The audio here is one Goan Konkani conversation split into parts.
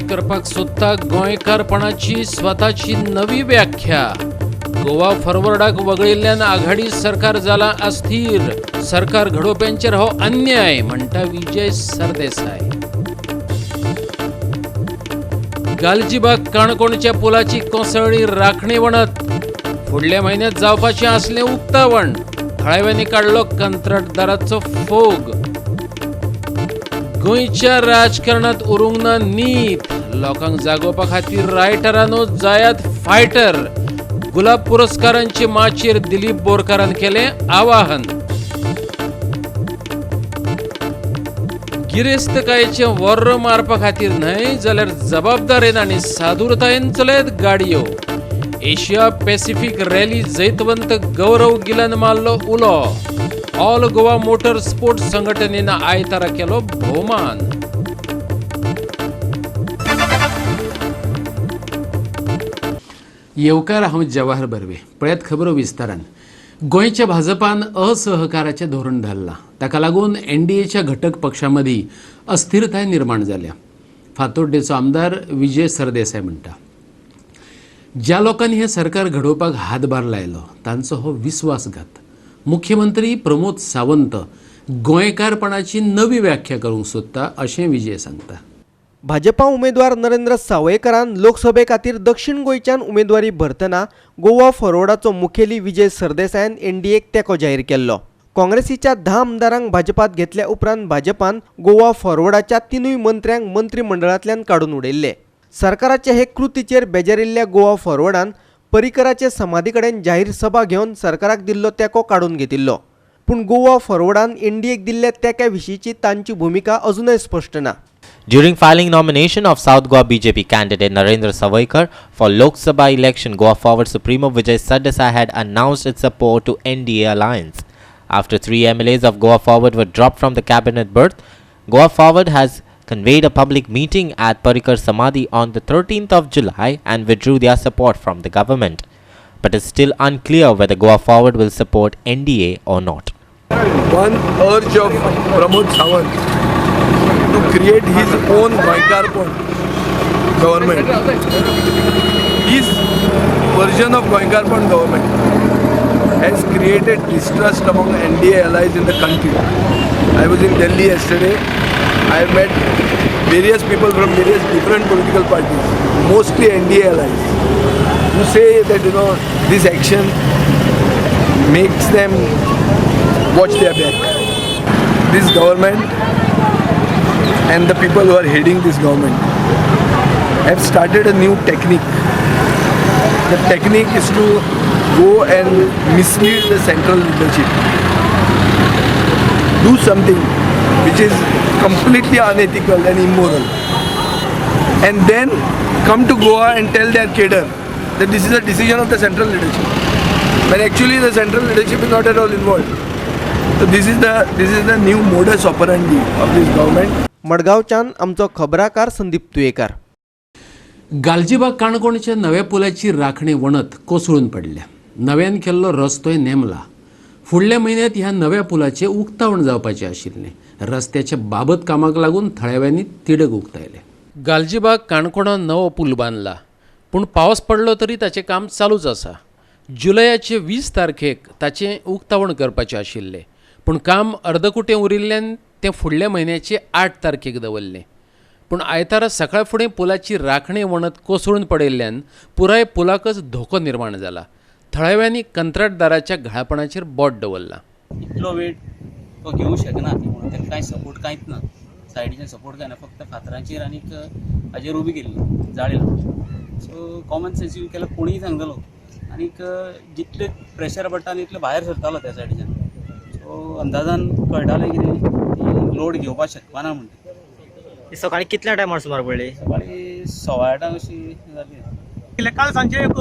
करपाक सोदता गोंयकारपणाची स्वताची नवी व्याख्या. गोवा फॉरवर्डाक वगळिल्ल्यान आघाडी सरकार जाला अस्थिर. सरकार घडोवप्यांचेर हो अन्याय म्हणटा विजय सरदेसाय. गालजीबाग काणकोणच्या पुलाची कोसळ्ळी राखणे वणत. फुडल्या म्हयन्यात जावपाचें आसलें उक्तावण. थळाव्यांनी काडलो कंत्राटदाराचो फोग. गोंयच्या राजकारणात उरूंक ना नीत. लोकांक जागोवपा खातीर रायटरानो जायात फायटर. गुलाब पुरस्कारांचे माचयेर दिलीप बोरकारान केलें आवाहन. गिरेस्तकायेचें वर्र मारपा खातीर न्हय जाल्यार जबाबदारेन आनी सादूरतायेन चलयत गाडयो. एशिया पॅसिफीक रॅली जैतवंत गौरव गिलान मारलो उलो. ऑल गोवा मोटर स्पोर्ट्स संघटनेन आयतारा केलो भोवमान. येवकार, हांव जवाहर बर्वे. पळयात खबरो विस्तारान. गोंयच्या भाजपान असहकाराचें धोरण धरलां. ताका लागून एनडीएच्या घटक पक्षां मदीं अस्थिरताय निर्माण जाल्या. फातोड्डेचो आमदार विजय सरदेसाय म्हणटा, ज्या लोकांनी हें सरकार घडोवपाक हातभार लायलो तांचो हो विस्वासघात. मुख्यमंत्री प्रमोद सावंत गोंयकारपणाची नवी व्याख्या करूंक सोदता अशें विजय सांगता. भाजपा उमेदवार नरेंद्र सावयकारान लोकसभे खातीर दक्षिण गोंयच्यान उमेदवारी भरतना गोवा फॉरवर्डाचो मुखेली विजय सरदेसायान एनडीएक तेंको जाहीर केल्लो. काँग्रेसीच्या 10 आमदारांक भाजपात घेतल्या उपरांत भाजपान गोवा फॉरवर्डाच्या 3 मंत्र्यांक मंत्रिमंडळांतल्यान काडून उडयल्ले. सरकाराचे हे कृतीचेर बेजारिल्ल्या गोवा फॉरवर्डान परिकराचे समाधी कडेन जाहीर सभा घेवन सरकाराक दिल्लो तेंको काडून घेतिल्लो. पूण गोवा फॉरवर्डान एनडीएक दिल्ल्या तेंक्या विशींची तांची भुमिका अजूनय स्पश्ट ना. During filing nomination of South Goa BJP candidate Narendra Sawaikar for Lok Sabha election, Goa Forward Supremo Vijay Sardesai had announced its support to NDA alliance. After 3 MLAs of Goa Forward were dropped from the cabinet berth, Goa Forward has conveyed a public meeting at Parrikar Samadhi on the 13th of July and withdrew their support from the government. But it's still unclear whether Goa Forward will support NDA or not. One urge of Pramod Sawant to create his own Goenkarpon government. His version of Goenkarpon government has created distrust among NDA allies in the country. I was in Delhi yesterday. I met various people from various different political parties, mostly NDA allies, who say that this action makes them watch their back. This government and the people who are heading this government have started a new technique. The technique is to go and mislead the central leadership. Do something which is completely unethical and immoral. And then come to Goa and tell their cadre that this is a decision of the central leadership. When actually the central leadership is not at all involved. So this is the new modus operandi of this government. मडगांवच्यान आमचो खबराकार संदीप तुयेकार. गालजीबाग काणकोणच्या नव्या पुलाची राखणे वणत कोसळून पडल्या. नव्यान केल्लो रस्तोय नेमला. फुडल्या म्हयन्यात ह्या नव्या पुलाचें उक्तावण जावपाचें आशिल्लें. रस्त्याच्या बाबत कामाक लागून थळाव्यांनी तिडक उक्तायल्या. गालजीबाग काणकोणान नवो पूल बांदला, पूण पावस पडलो तरी ताचें काम चालूच आसा. जुलयाचे 20 तारखेक ताचें उक्तावण करपाचें आशिल्लें, पूण काम अर्दकुटें उरिल्ल्यान तें फुडल्या म्हयन्याचे 8 तारखेक दवरलें. पूण आयतारा सकाळ फुडें पुलाची राखणे वणत कोसळून पडिल्ल्यान पुराय पुलाकच धोको निर्माण जाला. थळाव्यांनी कंत्राटदाराच्या घाळपणाचेर बोट दवरलां. इतलो वेट तो घेवंक शकना ती, म्हणून ताका कांय सपोर्ट कांयच ना, सायडीच्यान सपोर्ट कांय ना, फक्त फातरांचेर आनीक हाजेर उबी केल्ली जाळी लावन. सो कॉमन सेन्स यूज केल्यार कोणीय सांगतलो. आनीक जितले प्रेशर पडटा आनी तितले भायर सरतालो त्या सायडीच्यान. सो अंदाजान कळटालें कितें ती लोड घेवपाक शकपाना म्हणटा. सकाळी कितल्या टायमार सुमार पडली? सकाळी 8:15 अशी जाली. काल सांजे एक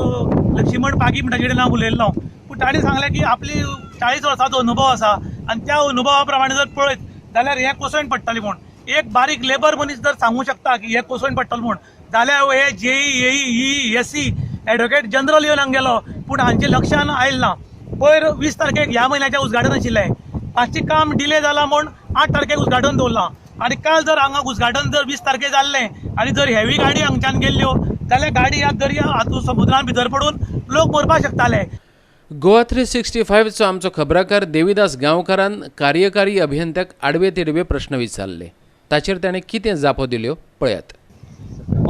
लक्ष्मण पागी म्हणटा जेणे हांव उलयल्लो, पूण ताणें सांगलें की आपली 40 वर्सांचो अनुभव आसा आनी त्या अनुभवा प्रमाणे जर पळयत जाल्यार हें कोसळून पडटलें म्हूण. एक बारीक लेबर मनीस जर सांगूं शकता की हें कोसळून पडटलें म्हूण, जाल्यार हे जेई एई ई एसी एडवोकेट जनरल येवन हांगा गेलो, पूण हांचे लक्षान आयलें ना. पयर 20 तारखेक ह्या म्हयन्याचें उद्घाटन आशिल्लें, मातशें काम डिले जाला म्हूण 8 तारखेक उद्घाटन दवरलां. आनी काल जर हांगा उद्घाटन जर 20 तारखे जाल्लें आनी जर हेवी गाडी हांगच्यान गेल्ल्यो जाल्यार गाडी ह्या दर्या हातूंत समुद्रान भितर पडून लोक मरपाक शकताले. गोवा 365चो आमचो खबराकार देविदास गांवकारान कार्यकारी अभियंत्याक आडवे तिडवे प्रश्न विचारले. ताचेर ताणें कितें जापो दिल्यो पळयात.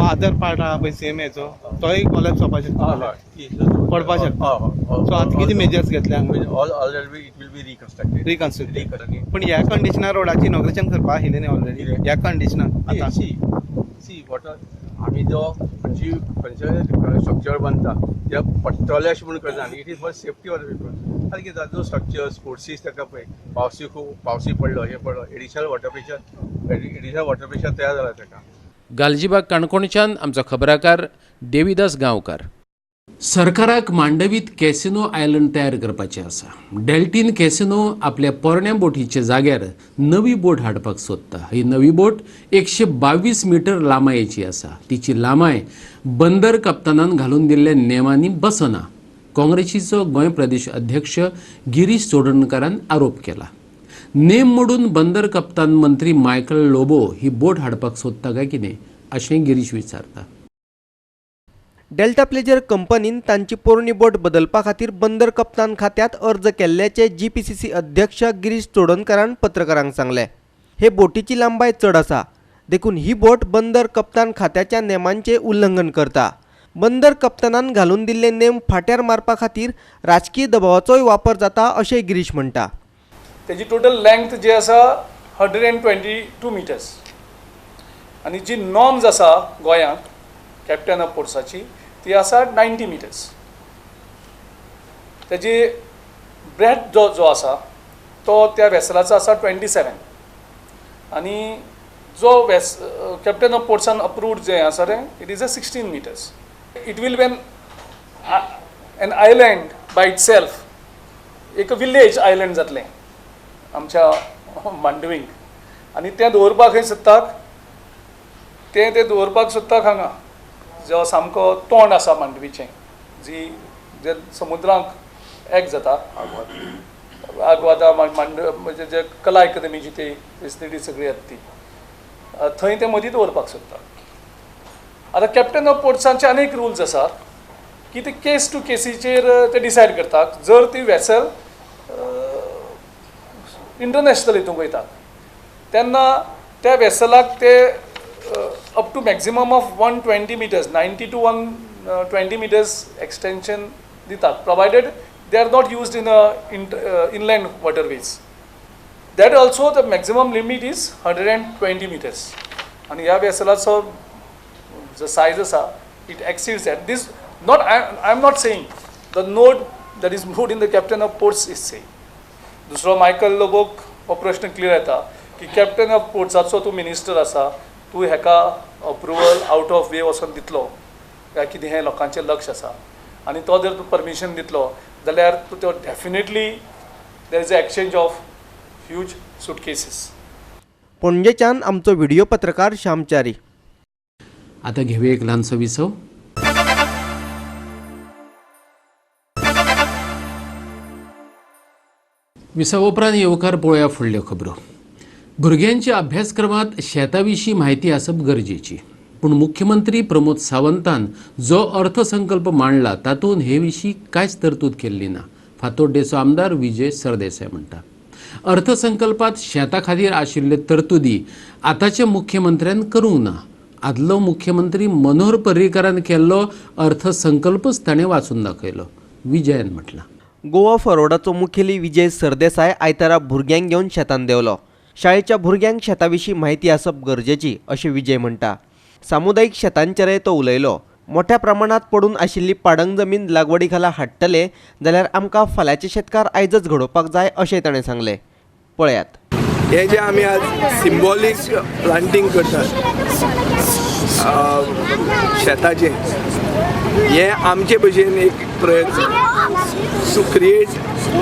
आदर पार्ट आहा पळय सीएमएचो, तोय कोलॅप्स जावपाक शकता, पडपाक शकता. सो आतां कितें मेजर्स घेतले हांगा? Already it will be reconstructed. Reconstructed. पूण ह्या कंडिशनार रोडाची इनॉग्रेशन करपा आशिल्लें न्ही ऑलरेडी ह्या कंडिशनार आतां. सी what आमी जो खंयची खंयचे स्ट्रक्चर बांदता ते पडटले अशें म्हणून करना, it is for safety of the people. आतां कितें जाता, जो स्ट्रक्चर स्पोर्ट्सीस ताका पळय पावसी खूब पावसी पडलो हें पडलो, एडिशनल वॉटर प्रेशर तयार जाला ताका. गालजीबाग काणकोणच्यान आमचो खबराकार देविदास गांवकार. सरकाराक मांडवीत कॅसिनो आयलंड तयार करपाचें आसा. डेल्टीन कॅसिनो आपल्या पोरण्या बोटीच्या जाग्यार नवी बोट हाडपाक सोदता. ही नवी बोट 122 मिटर लांबायेची आसा. तिची लांबाय बंदर कप्तानान घालून दिल्ल्या नेमांनी बसना, काँग्रेसीचो गोंय प्रदेश अध्यक्ष गिरीश चोडणकारान आरोप केला. नेम मोडून बंदर कप्तान मंत्री मायकल लोबो ही बोट हाडपाक सोदता काय कितें, अशें गिरीश विचारता. डेल्टा प्लेजर कंपनीन तांची पोरणी बोट बदलपा खातीर बंदर कप्तान खात्यांत अर्ज केल्ल्याचे जीपीसीसी अध्यक्ष गिरीश चोडणकारान पत्रकारांक सांगलें. हे बोटीची लांबाय चड आसा, देखून ही बोट बंदर कप्तान खात्याच्या नेमांचें उल्लंघन करता. बंदर कप्तानान घालून दिल्ले नेम फाट्यार मारपा खातीर राजकीय दबावाचोय वापर जाता, अशें गिरीश म्हणटा. तेजी टोटल लेंथ जी आसा 122 meters आनी जी नॉर्म्स आसा गोंयांत कॅप्टन ऑफ पोर्ट्साची ती आसा 90 मिटर्स. तेजी ब्रेथ जो जो आसा तो त्या वेसलाचो आसा 27 आनी जो वेस कॅप्टन ऑफ पोर्ट्सान अप्रूव्ड जें आसा तें it is a 16 meters. It will be an island by itself. एक विलेज आयलंड जातलें आमच्या मांडवीक आनी तें दवरपाक खंय सोदतात, तें ते दवरपाक सोदतात हांगा जो सामको तोंड आसा मांडवीचें, जी जे समुद्राक एक जाता आगवादा मांड, म्हणजे जे कला अकादमीची ती फेसिलिटी सगळी आसा ती थंय ते मदीं दवरपाक सोदतात. आतां कॅप्टन ऑफ पोर्ट्सांचे अनेक रुल्स आसात की ते केस टू केसीचेर ते डिसायड करतात. जर ती वेसल इंटरनॅशनल हितूंक वयता तेन्ना त्या वेसलाक ते up to maximum of 120 meters, 90 to 120 meters extension दितात, provided they are not used in a inland waterways. That also the maximum limit is 120 meters. आनी ह्या वेसलाचो जो सायज आसा it exceeds that. This not I am not saying, the note that is moved in the captain of ports is saying. दुसरो मायकल लोबोक हो प्रश्न क्लियर येता की कॅप्टन ऑफ पोर्ट्साचो तूं मिनिस्टर आसा, तूं हेका अप्रुवल आउट ऑफ वे वचोन दितलो काय कितें, हें लोकांचें लक्ष आसा. आनी तो जर तूं परमिशन दितलो जाल्यार तूं तो definitely there is a exchange of huge suitcases. पणजेच्यान आमचो व्हिडिओ पत्रकार श्यामचारी. आता घेऊया एक ल्हानसो विसव. विसव उपरांत येवकार पळोवया फुडल्यो खबरो. भुरग्यांच्या अभ्यासक्रमात शेता विशीं म्हायती आसप गरजेची, पूण मुख्यमंत्री प्रमोद सावंतान जो अर्थसंकल्प मांडला तातूंत हे विशीं कांयच तरतूद केल्ली ना, फातोड्डेचो आमदार विजय सरदेसाय म्हणटा. अर्थसंकल्पात शेता खातीर आशिल्ल्यो तरतुदी आतांच्या मुख्यमंत्र्यान करूंक ना. आदलो मुख्यमंत्री मनोहर पर्रीकारान केल्लो अर्थसंकल्पच ताणें वाचून दाखयलो, विजयान म्हटलां. गोवा फॉरवर्डाचो मुखेली विजय सरदेसाय आयतारा भुरग्यांक घेवन शेतान देंवलो. शाळेच्या भुरग्यांक शेता विशीं म्हायती आसप गरजेची, अशें विजय म्हणटा. सामुदायीक शेतांचेरय तो उलयलो. मोठ्या प्रमाणात पडून आशिल्ली पाडंग जमीन लागवडी खाला हाडटले जाल्यार आमकां फाल्यांचे शेतकार आयजच घडोवपाक जाय, अशें ताणें सांगलें. पळयात. हे जे आमी आज सिम्बॉलीक प्लांटींग करतात शेताचें, हे आमचे भशेन एक प्रयत्न to create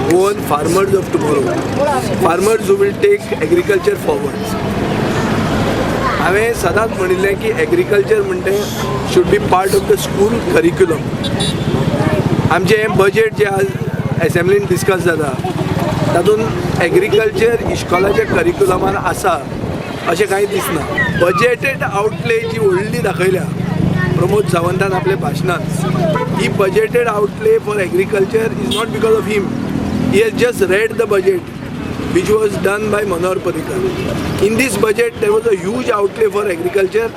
Goan farmers of tomorrow, farmers who will take agriculture forward. हांवें सदांच म्हणिल्लें की agriculture म्हणटे should be part of the school curriculum. आमचें हें बजेट जें आज एसेंब्लीन डिस्कस जाता, तातूंत एग्रीकल्चर इश्कोलाच्या करिक्युलमान आसा. अशें कांय दिसना. बजेटेड आउटले जी व्हडली दाखयल्या प्रमोद सावंतान आपल्या भाशणांत, ही budgeted outlay for agriculture is not because of him. He has just read the budget which was done by Manohar Parrikar. In this budget, there was a huge outlay for agriculture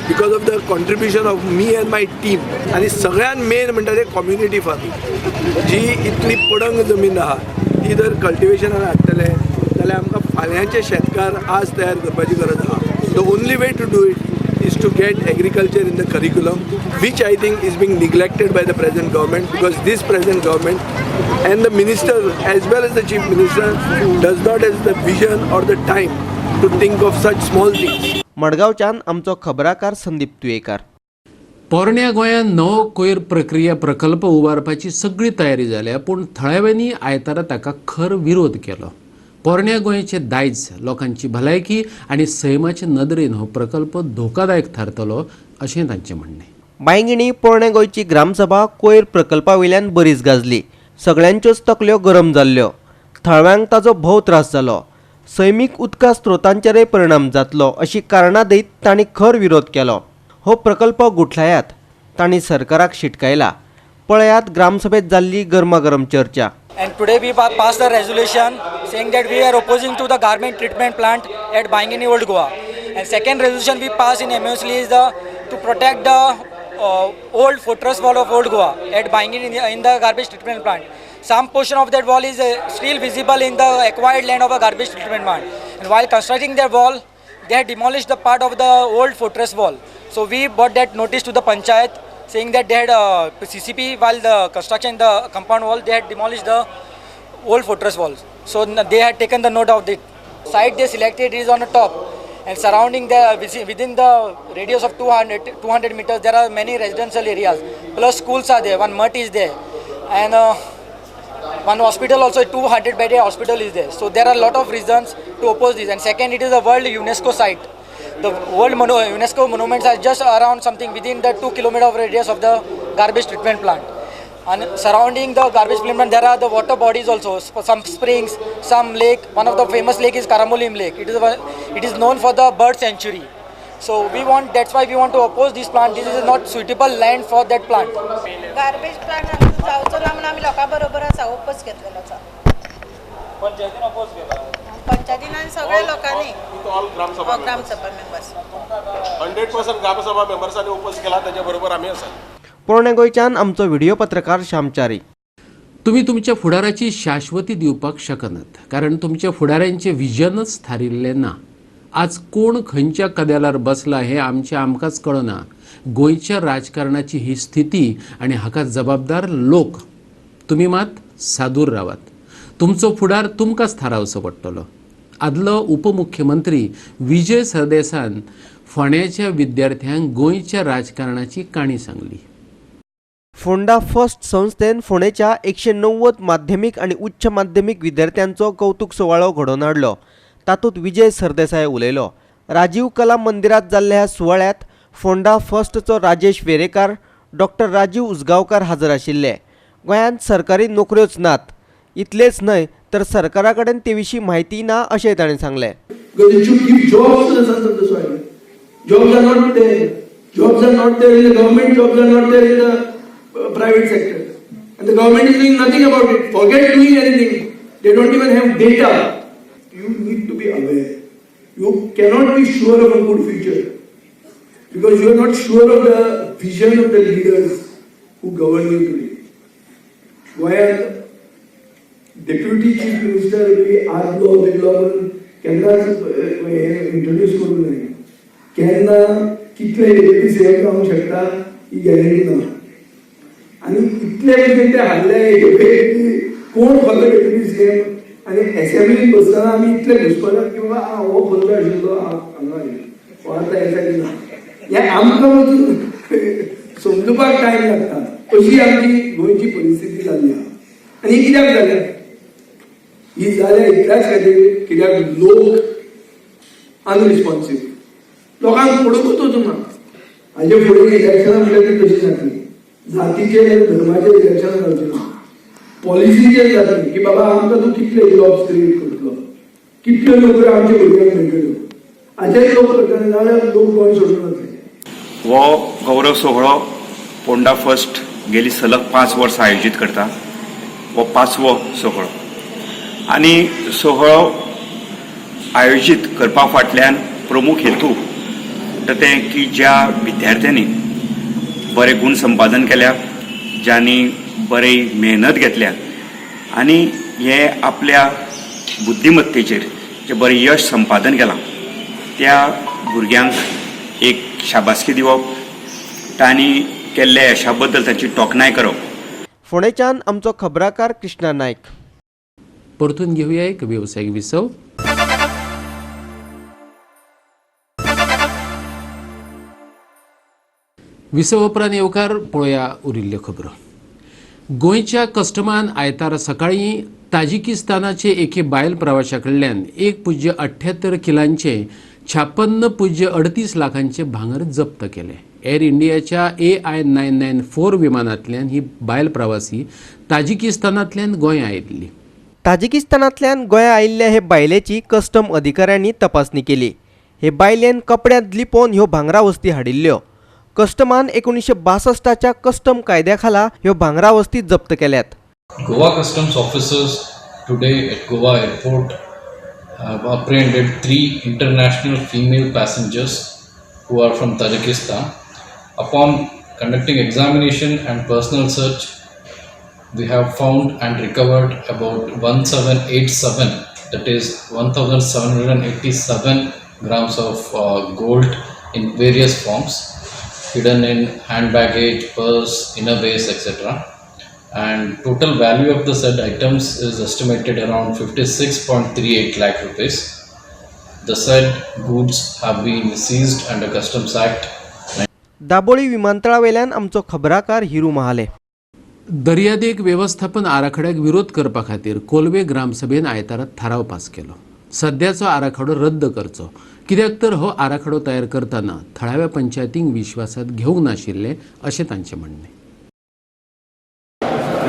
because of the contribution of me and my team. आनी सगळ्यात मेन म्हणटा ते कम्युनिटी फार्मिंग. जी इतली पडंग जमीन आहा ती जर कल्टिवेशनान हाडटले जाल्यार आमकां फाल्यांचे शेतकार आज तयार करपाची गरज आहा. The only way to do it is to get agriculture in the curriculum, which I think is being neglected by the present government, because this present government and the minister as well as the chief minister does not have the vision or the time to think of such small things. मडगांवच्यान आमचो खबराकार संदीप तुयेकार. पोरण्या गोंयांत नवो कोयर प्रक्रिया प्रकल्प उबारपाची सगळी तयारी जाल्या, पूण थळाव्यांनी आयतारा ताका खर विरोध केलो. पोरण्या गोंयचें दायज, लोकांची भलायकी आनी सैमाचे नदरेन हो प्रकल्प धोकादायक थारतलो अशें तांचें म्हणणें. बांयगिणी पोरण्या गोंयची ग्रामसभा कोयर प्रकल्पा वयल्यान बरीच गाजली. सगळ्यांच्योच तकल्यो गरम जाल्ल्यो. थळाव्यांक ताजो भोव त्रास जालो. सैमीक उदका स्रोतांचेरय परिणाम जातलो अशी कारणां दीत तांणी खर विरोध केलो. हो प्रकल्प गुठलायात, तांणी सरकाराक शिटकायला. पळयात ग्रामसभेत जाल्ली गरमागरम चर्चा. And today we passed a resolution saying that we are opposing to the garbage treatment plant at Baingini, Old Goa. And second resolution we passed in MSL is the to protect the old fortress wall of Old Goa at Baingini in the garbage treatment plant. Some portion of that wall is still visible in the acquired land of a garbage treatment plant. And while constructing that wall, they had demolished the part of the old fortress wall. So we brought that notice to the panchayat saying that they had CCP, while the construction the compound wall, they had demolished the old fortress walls. So they had taken the note of it. Site they selected is on the top and surrounding the within the radius of 200 meters there are many residential areas, plus schools are there, one mutt is there and one hospital also, 200 bedded hospital is there. So there are a lot of reasons to oppose this. And second, it is a world UNESCO site. The world UNESCO monuments are just around something within the 2 kilometer of radius of the garbage treatment plant. And surrounding the garbage treatment there are the water bodies also, some springs, some lake. One of the famous lake is Karamolim Lake. It is known for the bird sanctuary. So we want that's why we want to oppose this plant. This is not suitable land for that plant. Garbage plant आमचो जावचो ना म्हणून आमी लोकां बरोबर आसा, ओपोज घेतलेलो आसा. पंचायतीन अपोज केला. पंचायतीन आनी सगळ्या लोकांनी. ऑल ग्रामसभा. ग्रामसभा मेंबर्स. 100% ग्रामसभा मेंबर्सांनी ओपोज केला, त्याच्या बरोबर आमी आसा. पोरण्या गोंयच्यान आमचो व्हिडिओ पत्रकार श्यामचारी. तुमी तुमच्या फुडाराची शाश्वती दिवपाक शकनात, कारण तुमच्या फुडाऱ्यांचें विजनच थारिल्लें ना. आज कोण खंयच्या कदेलार बसला हें आमचें आमकांच कळना. गोंयच्या राजकारणाची ही स्थिती आनी हाका जबाबदार लोक. तुमी मात सादूर रावात. तुमचो फुडार तुमकांच थारावचो पडटलो. आदलो उपमुख्यमंत्री विजय सरदेसान फोंड्याच्या विद्यार्थ्यांक गोंयच्या राजकारणाची काणी सांगली. फोंडा फर्स्ट संस्थेन फोंडेच्या 190 माध्यमीक आनी उच्च माध्यमीक विद्यार्थ्यांचो कौतुक सुवाळो घडोवन हाडलो. तातूंत विजय सरदेसाय उलयलो. राजीव कला मंदिरात जाल्ल्या ह्या सुवाळ्यात फोंडा फर्स्टचो राजेश वेरेकार, डॉक्टर राजीव उजगांवकार हजर आशिल्ले. गोंयांत सरकारी नोकऱ्योच नात, इतलेच न्हय तर सरकारा कडेन ते विशीं म्हायती ना अशें ताणें सांगलें. Because it should give jobs to the sons of the soil. Jobs are not there. Jobs are not there in the government, jobs are not there in the private sector. And the government is doing nothing about it. Forget doing anything. They don't even have data. You need to be aware. You cannot be sure of a good future because you are not sure of the vision of the leaders who govern you today. गोंयांत डेप्युटी चीफ मिनिस्टर बी आदलो बिदलो म्हणून केन्नाच हें इंट्रोड्यूस करूंक न्हय. केन्ना कितले डेप्युटी सीएम जावंक शकता ही गॅरंटी ना. आनी इतले भशेन ते हाडले की कोण खरो डेप्युटी सीएम आनी एसेंब्लीन बसतना आमी इतले घुसपतात की बाबा, आं, हो खंयचो आशिल्लो हांगा आशिल्लो, हो आतां हे सायडीन ना, हें आमकां वचून समजुपाक टायम लागता. अशी आमची गोंयची परिस्थिती जाल्ली आहा. आनी ही कित्याक जाल्या? ही जाल्या इतल्याच खातीर कित्याक लोक अनरिस्पॉन्सिव. लोकांक पडूंकच वचूंक ना. हाजे फुडें इलेक्शनां म्हणल्यार ती कशी जातली? जातीचेर, धर्माचेर इलेक्शनां जावची ना, पॉलिसीचेर जातली की बाबा, आमकां तूं कितले जॉब्स क्रिएट करतलो, कितल्यो नोकऱ्यो आमच्या भुरग्यांक मेळटल्यो. हाचेय लोक करतले जाल्यार लोक गोंय सोडून वतले. हो गौरव सोहळो पोंडा फर्स्ट गेली सलग 5 वर्सां आयोजीत करता. हो 5वो सोहळो आनी सोहळो आयोजीत करपा फाटल्यान प्रमुख हेतू म्हणटा तें की ज्या विद्यार्थ्यांनी बरे गूण संपादन केल्या, ज्यांनी बरी मेहनत घेतल्या आनी हे आपल्या बुद्धिमत्तेचेर जे बरें यश संपादन केलां त्या भुरग्यांक एक शाबासकी दिवप, तांणी केल्ल्या यशा बद्दल तांची तोखणाय करप. फोंडेच्यान आमचो खबराकार कृष्णा नायक. परतून घेवया एक वेवसायीक विसव. विसव उपरांत येवकार पळोवया उरिल्ल्यो खबरो. गोंयच्या कस्टमान आयतारा सकाळीं ताजिकिस्तानाचे एके बायल प्रवाशा कडल्यान 1.78 किलांचे 56.38 लाखांचे भांगर जप्त केले. एअर इंडियाच्या AI 994 विमानांतल्यान ही बायल प्रवासी ताजिकिस्तानांतल्यान गोंया आयिल्ली. ताजिकिस्तानांतल्यान गोंया आयिल्ल्या हे बायलेची कस्टम अधिकाऱ्यांनी तपासणी केली. हे बायलेन कपड्यांत लिपोवन ह्यो भांगरा वस्ती हाडिल्ल्यो. कस्टमान 1962च्या कस्टम कायद्या खाला ह्यो भांगरा वस्ती जप्त केल्यात. Goa Customs officers today at Goa Airport have apprehended 3 international female passengers who are from Tajikistan. Upon conducting examination and personal search, we have found and recovered about 1787, that is 1787 grams of gold in various forms, hidden in hand baggage, purse, inner base, etc. And total value of the said items is estimated around 56.38 lakh rupees. The said goods have been seized under Customs Act. Dabolim विमानतळावेल्यान आमचो खबराकार हिरू महाले. दर्यादेग वेवस्थापन आराखड्याक विरोध करपा खातीर कोलवे ग्रामसभेन आयतारा थाराव पास केलो. सद्याचो आराखडो रद्द करचो, कित्याक तर हो आराखडो तयार करतना थळाव्या पंचायतींक विश्वासात घेवंक नाशिल्लें अशें तांचें म्हणणें.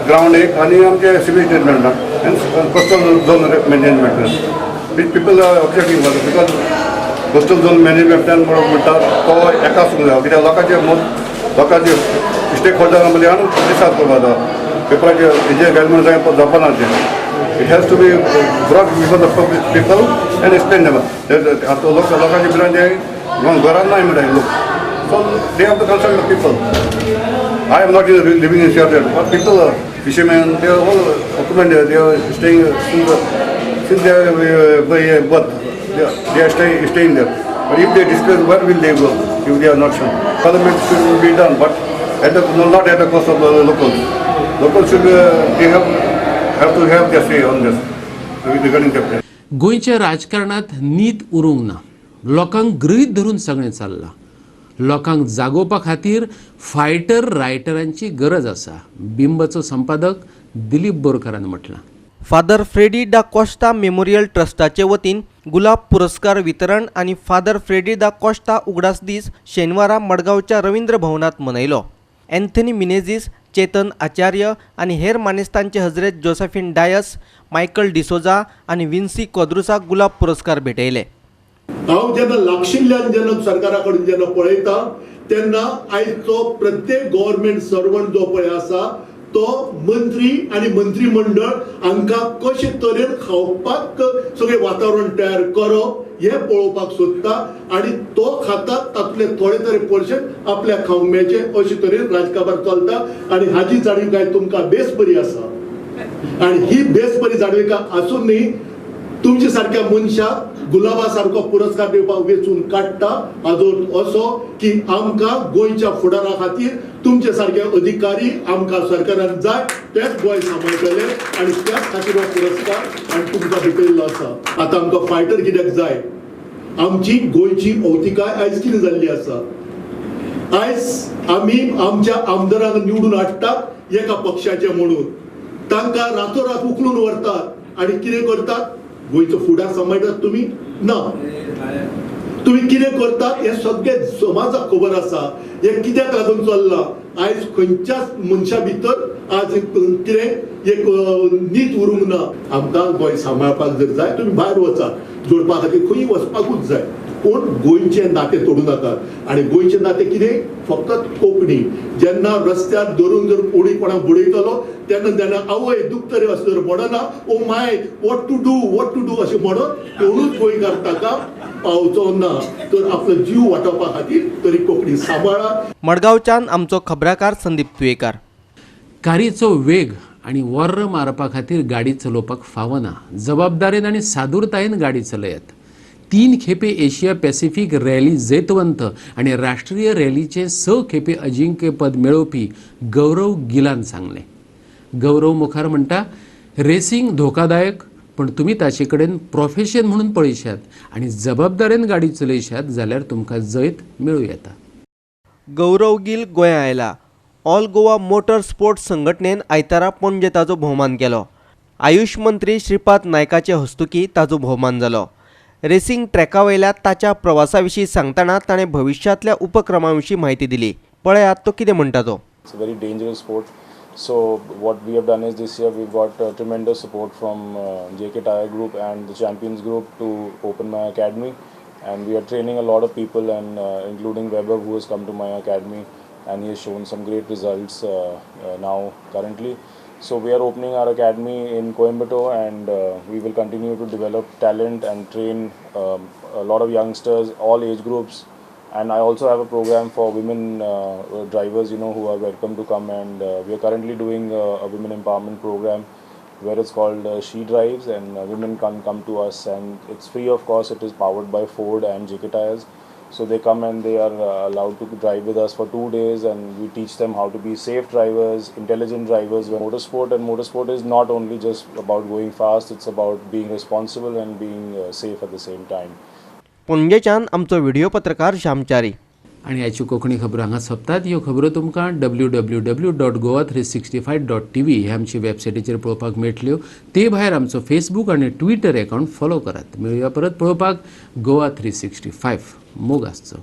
ग्रावंड एक आनी आमचे civil treatment and coastal zone management which people are objecting for because coastal zone management plan म्हणटा तो एका आसूंक जाय, कित्याक लोकांचे लोकांचे स्टेक होल्डरां मदीं हाडून डिसायड करपाक जाय. पेपराचे हेजे घाल म्हणून जाय जावपा ना तें. It has to be brought before the people and explain them. आतां लोक लोकांचे भितर ते घरान नाय म्हणटा लोक, so they have to consult the people. I am not living in Seattle, but people are fishermen, they are all occupant, they are staying since they are by birth, they are staying there. But if they displace, where will they go if they are not sure? Parliament should be done, but at the, not at the cost of the locals. Locals should they have to have their say on this regarding the plan. गोंयच्या राजकारणात नीत उरूंक ना. लोकांक गृहीत धरून सगळें चल्लां. लोकांक जागोवपा खातीर फायटर रायटरांची गरज आसा, बिंबचो संपादक दिलीप बोरकारान म्हटलां. फादर फ्रेडी दा कोस्टा मेमोरियल ट्रस्टाचे वतीन गुलाब पुरस्कार वितरण आनी फादर फ्रेडी दा कोस्टा उगडास दीस शेनवारा मडगांवच्या रवींद्र भवनात मनयलो. एन्थनी मिनेझीस, चेतन आचार्य आनी हेर मानेस्तांचे हजरेत जोसेफिन डायस, मायकल डिसोजा आनी विन्सी कोद्रुसाक गुलाब पुरस्कार भेटयले. हांव जेन्ना लागशिल्ल्यान जेन्ना सरकारा कडेन जेन्ना पळयता तेन्ना आयचो प्रत्येक गव्हर्मेंट सर्वंट जो पळय आसा तो मंत्री आनी मंत्रीमंडळ हांकां कशे तरेन खावपाक सगळें वातावरण तयार करप हें पळोवपाक सोदता आनी तो खाता तातूंतले थोडे तरी पोर्शन आपल्याक खावंक मेळचे अशे तरेन राजकारभार चलता आनी हाजी जाणविकाय तुमकां बेस बरी आसा आनी ही बेस बरी जाणविकाय आसूनय तुमच्या सारक्या मनशाक गुलाबा सारको पुरस्कार दिवपाक वेंचून काडटा. हाजो असो की आमकां गोंयच्या फुडारा खातीर तुमचे सारके अधिकारी आमकां सरकारान जाय, तेच गोंय सांबाळटले आनी त्याच खातीर हो पुरस्कार आनी तुमकां भेटयल्लो आसा. आतां आमकां फायटर कित्याक जाय? आमची गोंयची अवतिकाय आयज कितें जाल्ली आसा? आयज आमी आमच्या आमदारांक निवडून हाडटात एका पक्षाचे म्हणून, तांकां रातोरात उखलून व्हरतात आनी कितें करतात? गोंयचो फुडार सांबाळटात तुमी ना. तुमी कितें करतात हें सगळें समाजाक खबर आसा. हें कित्याक लागून चल्लां? आयज खंयच्याच मनशा भितर आज कितें एक नीत उरूंक ना. आमकां गोंय सांबाळपाक जर जाय तुमी भायर वचात, जोडपा खातीर खंय वचपाकूच जाय. पूण गोंयचें नातें तोडूं नाकात. आनी गोंयचें नातें कितें? फकत कोंकणी. जेन्ना रस्त्यार धरून जर कोणी कोणाक बुडयतलो तेन्ना जेन्ना आवय दुखतरे अशें जर म्हणना, oh my what to do what to do अशें म्हणत कोणूच गोंयकार ताका पावचो ना. तर आपलो जीव वाटोवपा खातीर तरी कोंकणी सांबाळा. मडगांवच्यान आमचो खबराकार संदीप तुयेकार. कारीचो वेग आनी वर्र मारपा खातीर गाडी चलोवपाक फावना. जबाबदारेन आनी सादूरतायेन गाडी चलयात. 3 खेपे एशिया पॅसिफीक रॅली जैतवंत आनी राष्ट्रीय रॅलीचे 6 खेपे अजिंक्यपद मेळोवपी गौरव गिलान सांगलें. गौरव मुखार म्हणटा, रेसिंग धोकादायक, पण तुमी ताचे कडेन प्रोफेशन म्हणून पळयशात आनी जबाबदारेन गाडी चलयशात जाल्यार तुमकां जैत मेळूं येता. गौरव गिल गोंया आयला. ऑल गोवा मोटर स्पोर्ट्स संघटनेन आयतारा पणजे ताजो भोवमान केलो. आयुष मंत्री श्रीपाद नायकाचे हस्तुकी ताजो भोवमान जालो. रेसिंग ट्रॅका वयल्या ताच्या प्रवासा विशीं सांगतना ताणें भविश्यांतल्या उपक्रमा विशीं म्हायती दिली. पळयात तो कितें म्हणटा तो. It's a very dangerous sport. So what we have done is this year we've got tremendous support from JK Tyre Group and the Champions Group to open my academy, and we are training a lot of people, and including Weber, who has come to my academy and he has shown some great results now currently. So we are opening our academy in Coimbatore, and we will continue to develop talent and train a lot of youngsters, all age groups. And I also have a program for women drivers, you know, who are welcome to come. And we are currently doing a women empowerment program where it's called She Drives, and women can come to us, and it's free of cost. It is powered by Ford and JK Tyres. So they come and they are allowed to drive with us for 2 days, and we teach them how to be safe drivers, intelligent drivers. Motorsport, and motorsport is not only just about going fast, it's about being responsible and being safe at the same time. पणजेच्यान आमचो व्हिडिओ पत्रकार श्यामचारी. आनी हाच्यो कोंकणी खबरो हांगा सोंपतात. ह्यो खबरो तुमकां www.goa365.tv ह्या आमच्या वेबसायटीचेर पळोवपाक मेळटल्यो. ते भायर आमचो फेसबूक आनी ट्विटर अकावंट फॉलो करात. मेळुया परत पळोवपाक गोवा 365. मोग आसचो.